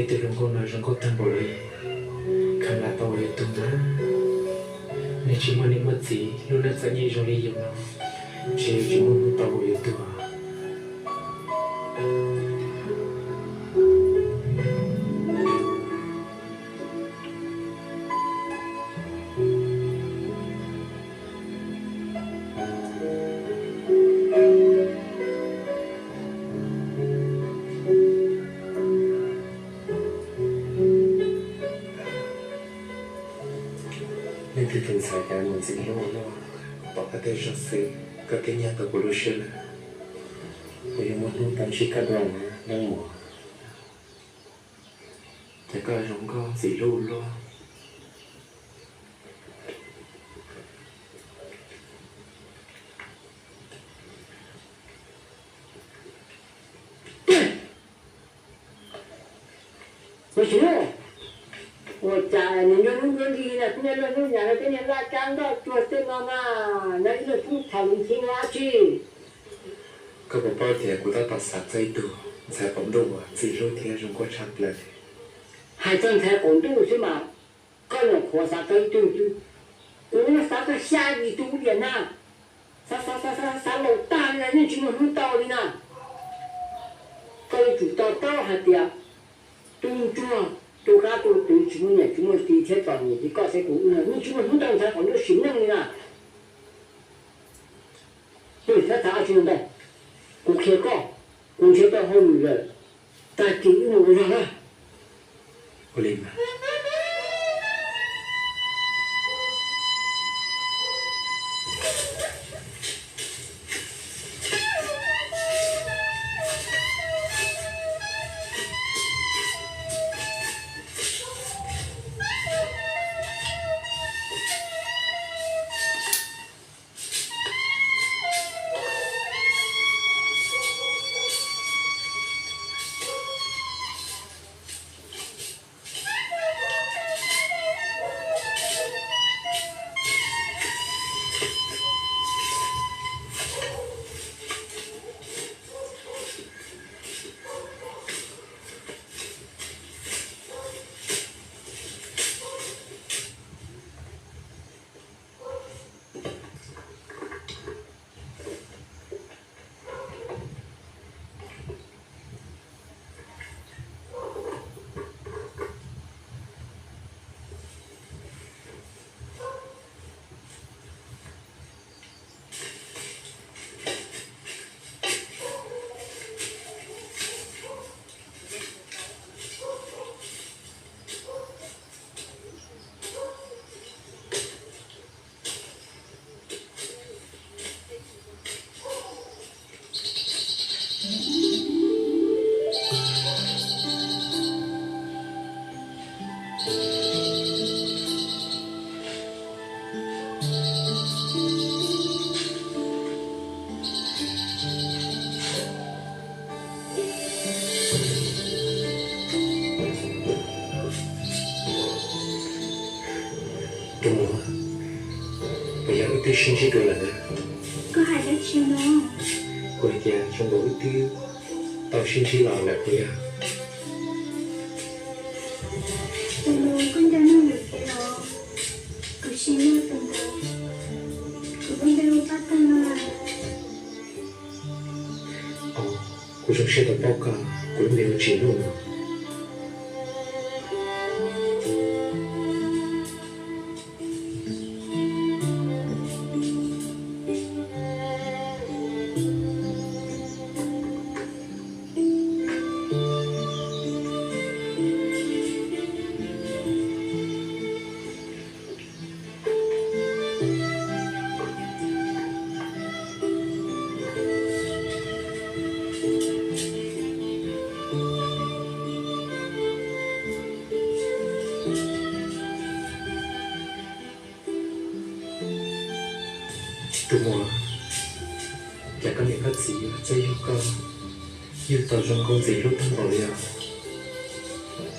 Tus hluas nkauj no zoo nkauj tag npaum li, khav lam tau ua yuav tuag na. Nws tsis muaj niam muaj txiv, lub neej txom nyem zoo li yus no, ntshe yuav tsis muaj hnub tau ua yuav tuag. Leej twg tus ntxhais cas mus ntxim hlub ua luaj, pom koj tej zog xwb, koj twb nyag tau kuv lub siab lawm. Kuv yuav muaj hnub tau ntsib koj dua na leej muam. Cas koj zoo nkauj ntxim hlub ua luaj. Ua cas nws nrog hnub nrog nti na, kuv niag leej hnub nyam no tej niag laj kab ntoj cuag tej no na, nyob ib leeg pheej tham lus ntxhi no dab tsi? Koj puas paub tias kuv tab tom xav txog ib tug ntxhais qaum ntuj uas ntxim hlub thiab zoo nkauj tshaj plaws li. Hais txog ntxhais qaum ntuj xwb mas, koj nyuam qhuav xav txog ib tug xwb. Kuv xav txog xya yim tus diam na. Xav xav xav xav xav laus tag li na, yeej tsis muaj hnub tau li na. Koj yuav tsum to taub hais tias tub ntsuag, tub qab tub twv, tsis muaj niam tsis muaj txiv thiab txom nyem li koj thiab kuv no, yeej tsis muaj hnub tau ntxhais qaum ntuj sim neej li na. Pw, txhob xav dab tsi ntau, kuv qhia koj, kuv nrhiav tau hauj lwm lawm, tag kis wb mus ua zog na. Ua li mas. Tus muam, puas yog wb twb sib ntsib dua lawm na? Koj hais dab tsi no? Kuv hais tias zoo nkaus wb twb tau sib ntsib los lawm puas yog? Tus muam, koj nco neeg lwm tiam los? Kuv sim neej tus muam, kuv lub npe hu Paj Tag no. Kuv zoo siab tau paub koj, kuv lub npe hu Tsim Nuj no. Tus muam, cas koj niam koj txiv txawj yug koj, yug tau zoo nkauj ntxim hlub tag npaum li os?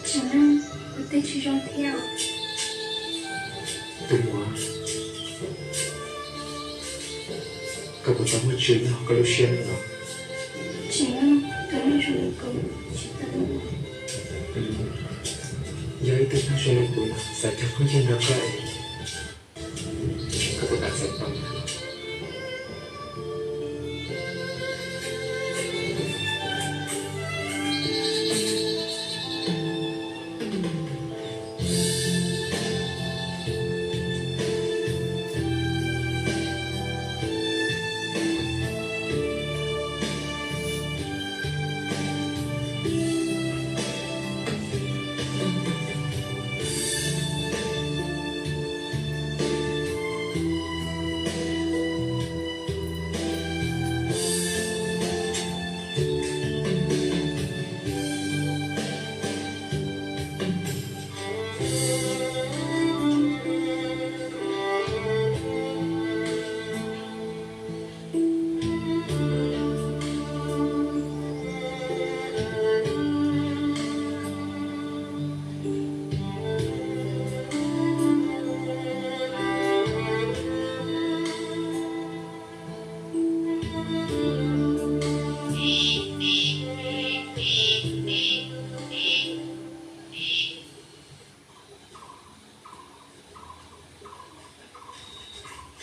Tsim Nuj, kuv twb tsis zoo thiab. Tus muam, koj puas tau muaj tswv nyob koj lub siab no los? Tsim Nuj, tus neeg zoo li kuv tsis tau muaj. Ib tug neeg zoo li kuv no xav cog phooj ywg nrog koj es koj puas kam xav tau?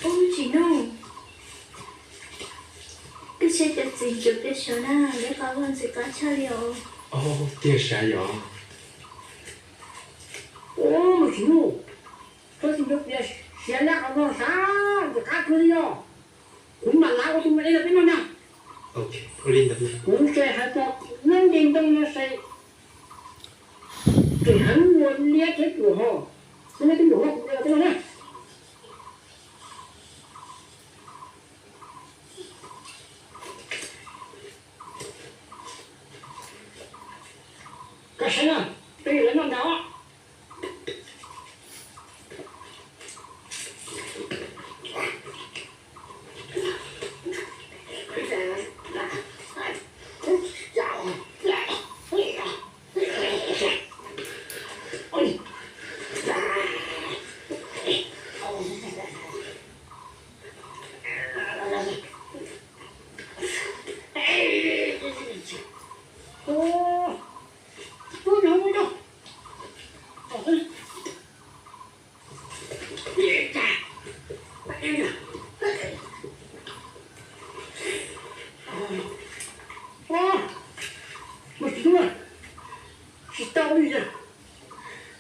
Ub, Tsim Nuj, peb saib cov txiv ntsuav peb saud na, lawv qab vaj ntxim qab tshaj li os. Tiag sav yom. Ub, Tsim Nuj, koj txiv ntsuav peb siav lab qab vaj sav ntxim qab kawg li os. Kuv mam lav ua tus me es los peb noj na. Kuv tseem hais tias nab nce ntoo no ces tseem heev ua liab thiab ruam ho. Kuv noj tub npaum no kuv peb los peb noj na. Koj saib na, peb yuav los noj ntag.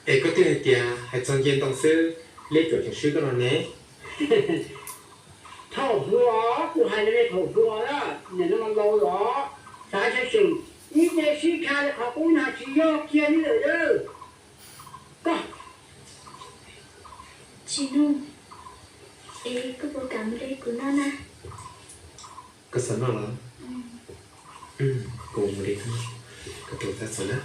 Es koj twb hais tias hais txog nce ntoo xwb, liab cuam tseem swb koj no ne. Thaum hluas, kuv hais li thaum hluas na, nim no mas laus los, xav tshaj xyem, ib ce sib kha li qhov qub na tsis yog kiag li lawm. Koj, Tsim Nuj, es koj puas kam mus li kuv noj na? Koj xav noj los? Kuv mus li, koj tus txaj txog na.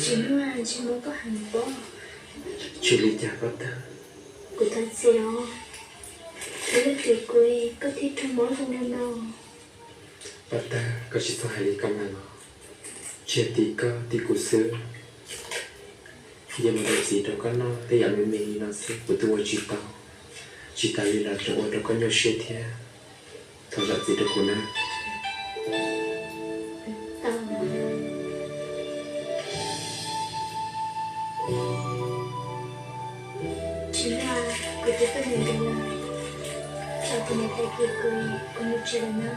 Tsis muaj, tsis muaj koj heev pob. Tsis li cas pab tag. Kuv thov txim os. Kuv yog tim kuv, koj thiaj raug mob zoo li no. Pab tag, koj tsis txhob hais li koj mas los. Tsis yog tim koj tim kuv xwb, yog mus rau txiv rau koj noj tej yam me me li no xwb kuv twb ua tsis tau. Tsis tas li los tseem ua rau koj nyuaj siab thiab. Thov zam txim rau kuv na. Tau. Tsis muaj, kuv twb tuaj mus ntev lawm. Tsam kuv niam tais kis kuv, kuv mus tsev lawm na.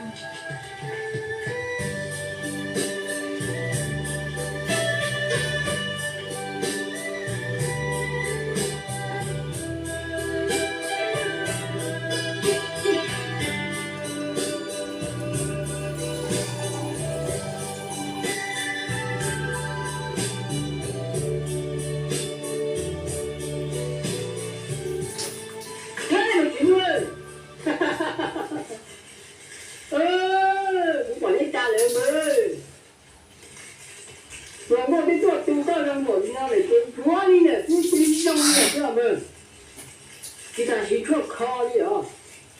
Kuv pom neb tas lawm mas. Los muaj peb tuaj tu koj zoo npaum li no lawm ces ntxuav li lawm xwb, tsis zoo li lawm xwb os mas. Tsis tas siv tshuaj kho li os,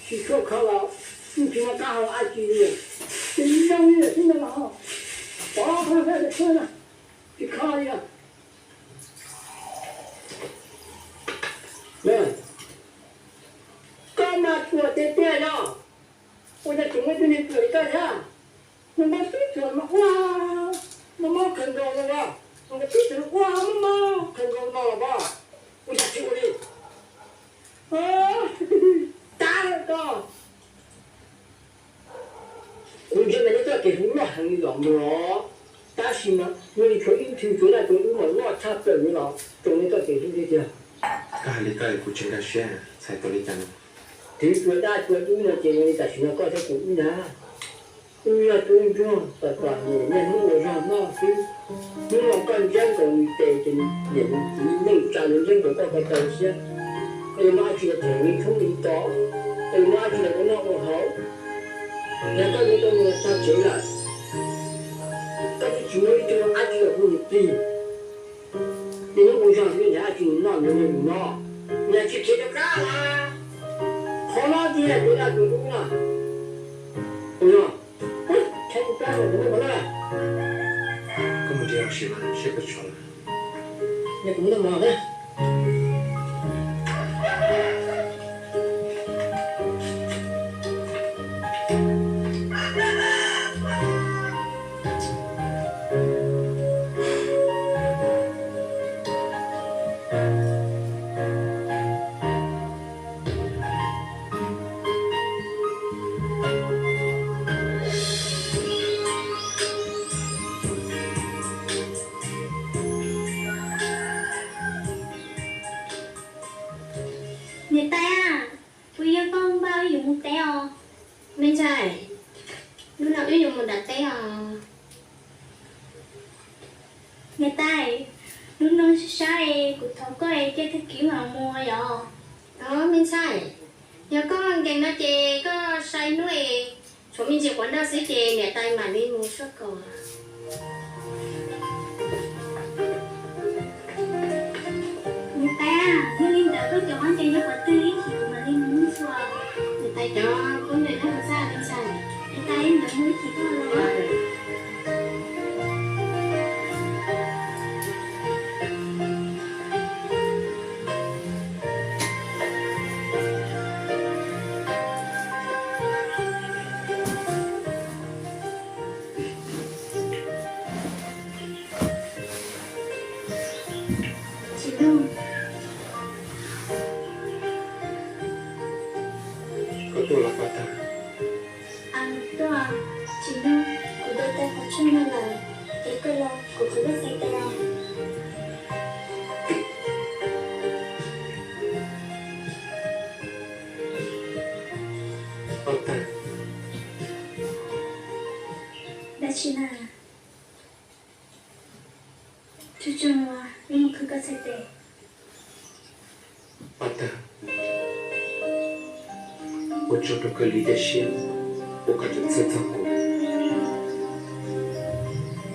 siv tshuaj kho los yeej tsis muaj kab hau dab tsi li, tsis zoo li lawm xwb no los. Pov qhov no, tsis kho li os. Koj mas ruam tiag tiag yog. Ua cas tseem muaj ib tug niag ruam li koj thiab? Nws mob tib tug mas ua mob mob khaws nkaus no los, nws tib tug ua mob mob khaws nkaus no los mas, ua cas tsis ua li? Tab lawm koj. Kuv ntsia mas neb txoj kev hlub loj heev li los mus los, tab sis mas nws li tshuav ib nthwv tsuav daj tsuav dub mas loj tshaj plaws li los txog neb txoj kev hlub thiab tiag. Koj hais li koj kuv tsis nkag siab, txhais tau li cas no? Txhais tau daj txhais dub no ces li tam sim no koj thiab kuv wb na, wb yog tub ntsuag tos tos niam niaj hnub ua zog noj xwb. Hnub no koj ntsia nkaus nws tes ces niam nws txiv neej tsa nws ntsia nkaus koj ko taw siab. Koj yuav muaj dab tsi los them nws tshoob nws tos? Koj yuav muaj dab tsi los ua noj ua haus? Yog koj yuav tau mus txog tsev lawm, koj twb tsis muaj ib tug dab tsi los hu nws plig. Niaj hnub ua zog xwb, nrhiav dab tsi nws noj nws ua nws noj, nws tsis khiav rov qab los. Qhov no tiag, tus daj tus dub no. Ua zog, qhov kuv pab los kuv muab qhov no. Koj mus nrhiav los sis mas seb koj tshuav lawm. Nyob kuv muab noj mov na. Niam tais, puas yog koj npaj wb yuav mus teb os? Me ntxhais, hnub no wb yuav mus nram teb os. Niam tais, hnub no sab sab es kuv thov koj es caij tag kis mam mus yom. Os me ntxhais, yog koj nkees no ces koj sai hnub es tshuav me ntsis quav nroj xwb ces niam tais mam li mus soj kos. Niam tais, yog li ntawd koj cov khaub ncaws nyob qhov twg ib chim kuv mam li mus ntxuav. Niam tais cov khaub ncaws nyob qhov xab me ntxhais. Niam tais, ib ntawd mus ib chim koj los. Tsis Nuj. Koj tuaj los Paj Tag? Tuaj, Tsis Nuj, kuv de tau qhov tshuaj no lawm, es koj los kuv qhwv koj txhais tes os. Paj Tag. Dab tsi na? Tsuag tsuag, wb mus qhwv koj txhais tes. Paj Tag, ua tsaug rau koj li tej siab uas koj tseem txhawj txog kuv,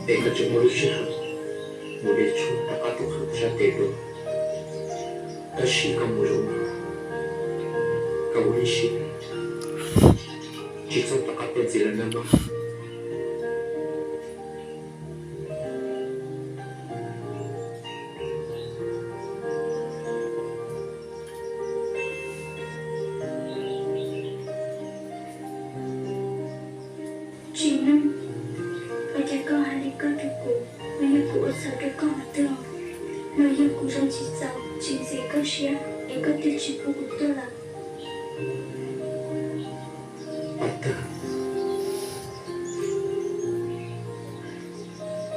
es koj tseem muaj lub sij hawm mus de tshuaj rov qab tuaj qhwv kuv sab tes dua. Tab sis koj mus zoo, koj ua ib siab, tsis txhob rov qab tuaj ntxiv lawm nawb mog. Tsis Nuj, ua cas koj hais li koj rau kuv? Los yog kuv ua txhaum rau koj qhov twg? Los yog kuv zoo tsis txaus tsis ntxim koj siab? Koj twb tsis pub kuv tuaj lawm. Paj Tawg,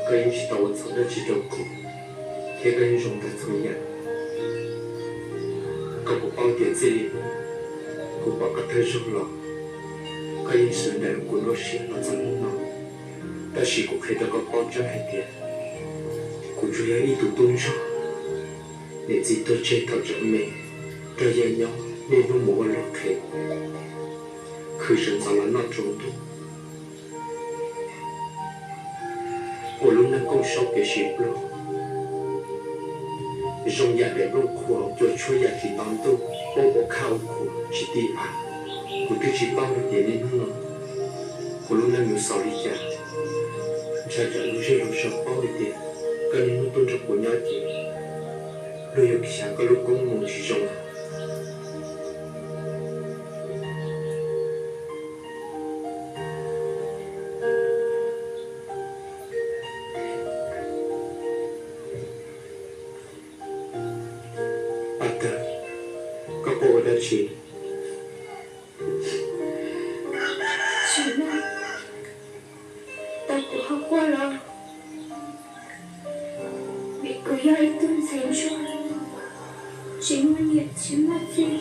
koj yeej tsis tau ua txhaum dab tsi rau kuv, thiab koj yeej zoo tag txhua yam. Koj puas paub tias txij li kuv pom koj thawj zaug los, koj yeej sawv daws kuv nruab siab los txog hnub no. Tab sis kuv qhia rau koj paub tseeb hais tias kuv tsuas yog ib tug tub ntsuag, niam txiv tuag tseg thaum tseem me, nrog yawg nyob niaj hnub mus ua luag qhev, khwv sawv ntxov los noj tsaus ntuj, ua lub neej kooj saub kev sib pluag, zoo yam daim nplooj qhuav cua tshuab yam tsis nto ntuj, poob ua khaj ua khuav tsis ti av. Kuv twb tsis paub hais tias niaj hnub no kuv lub neej yuav xaus li cas. Ntshai tsam lub zej lub zog paub hais tias koj niaj hnub tuaj nrog kuv nyob ces luag yuav xyav koj lub koob mus tsis zoo lawm. Paj Tawg, koj quaj ua dab tsi? Tsis muaj, tau kuv ho quaj los? Vim kuv yog ib tug ntxhais ntsuag, tsis muaj niam tsis muaj txiv.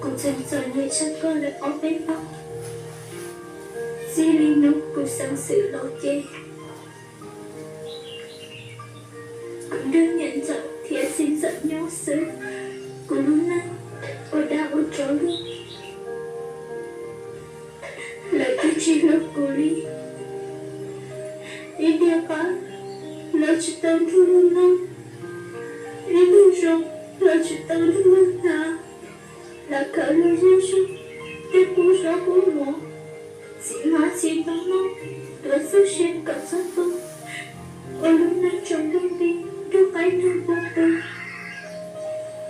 Kuv tseem txom nyem tshaj koj lawm ob peb pab. Txij li hnub kuv xeev xwm los ces kuv nrog niam ntxawm thiab txiv ntxawm nyob xwb. Kuv lub neej ua dab ua tsov luag, lawv twb tsis hlub kuv li. Ib diav qab los tsis tau nrog luag noj, ib lub zoo los tsis tau nrog luag hnav. Lawv khaws luag zej zog tej qub zaub qub mov, txiv hmab txiv ntoo noj, tuav txoj sia kom txog tuag, ua lub neej tsaus ntuj nti nrog qaib nrog npua pw.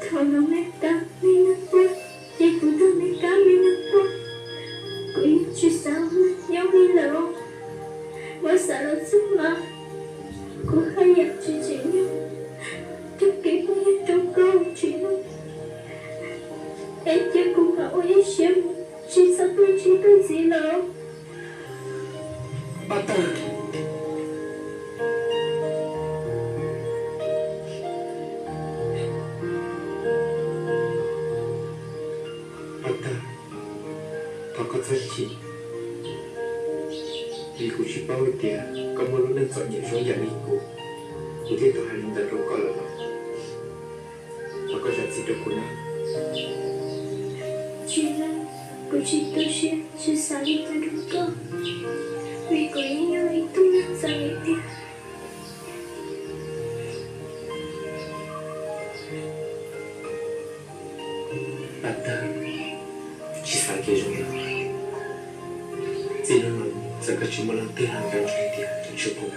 Thaum no me kab me noog tuaj, ces kuv nrog me kab me noog tuaj. Kuv yeej tsis xav ua neeg nyob li lawm os. Muab xav los txog mas kuv haj yam tsis tsim nyog raug kev poob yawg rau koj tsis muaj, es cia kuv mam ua ib siab mus, tsis txhob tuaj ntsib koj ntxiv lawm. Paj Tawg, Paj Tawg, thov koj txhob chim, vim kuv tsis paub hais tias koj muaj lub neej txom nyem zoo yam li kuv, kuv thiaj tau hais li ntawd rau koj lawm los. Thov koj zam txim rau kuv nawb. Tsis, kuv tsis tu siab tsis xav li cas rau koj, vim kuv yeej yog ib tug neeg txom nyem tiag. Paj Tawg, tsis xav kev zoo li no. Txij hnub no txawm koj tsis muaj leej twg los nco ntsoov tias tus ntsuag kuv